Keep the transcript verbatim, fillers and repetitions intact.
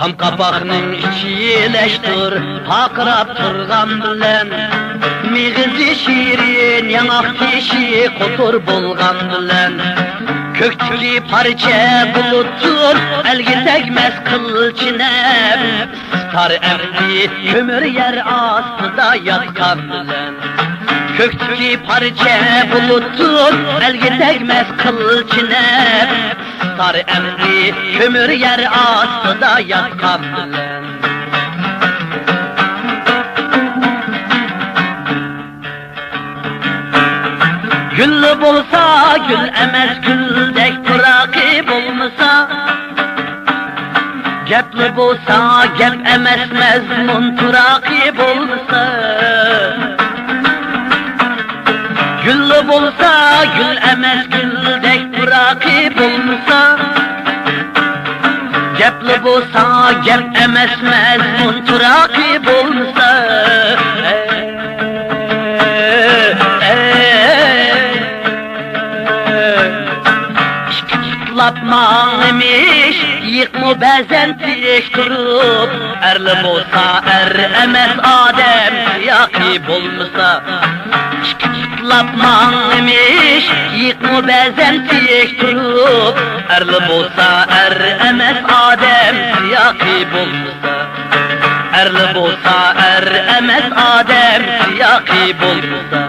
خام قاپاقنىڭ ئىچى لەشتۇر پارقىراپ تۇرغان بىلەن، مېغىزى شېرىن، ياڭاق تېشى قوتۇر بولغان بىلەن، كۆكتىكى پارچە بۇلۇتتۇر ئەلگە تەگمەس قىلچىنەپ، ئىسسىتار ئەمدى كۆمۈر يەر ئاستىدا ياتقان بىلەن، كۆكتىكى پارچە بۇلۇتتۇر ئەلگە تەگمەس قىلچىنەپ، ئىسسىتار ئەمدى كۆمۈر يەر ئاستىدا ياتقان بىلەن. گۈللا بولسا گۈل ئەمەس، گۈلدەك پۇراقى بولمىسا، گەپلا بولسا گەپ ئەمەس، مەزمۇن تۇراقى بولمىسا، گۈللا بولسا گۈل ئەمەس، گۈلدەك پۇراقى بولمىسا، گەپلا بولسا گەپ ئەمەس، مەزمۇن تۇراقى بولمىسا، ئىككى پۇتلاپ ماڭىمىش، يىقمۇ بەزەن تىك تۇرۇپ، ئەرلا بولسا ئەر ئەمەس، ئادەم سىياقى بولمىسا. ئىككى پۇتلاپ ماڭىمىش، يىقمۇ بەزەن تىك تۇرۇپ، ئەرلا بولسا ئەر ئەمەس، ئادەم سىياقى بولمىسا. ئەرلا بولسا ئەر ئەمەس، ئادەم سىياقى بولمىسا.